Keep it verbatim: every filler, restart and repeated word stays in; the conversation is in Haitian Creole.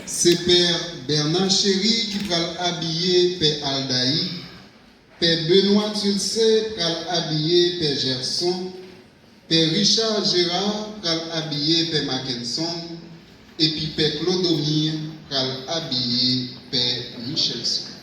Se Pè Bernard Chéry ki pral abiye Pè Aldaï, Pè Benoît Tulcé pral abiye Pè Gerson, Pè Richard Gérard pral abiye Pè Mackenson, epi Pè Clodomir pral abiye Pè Michelson.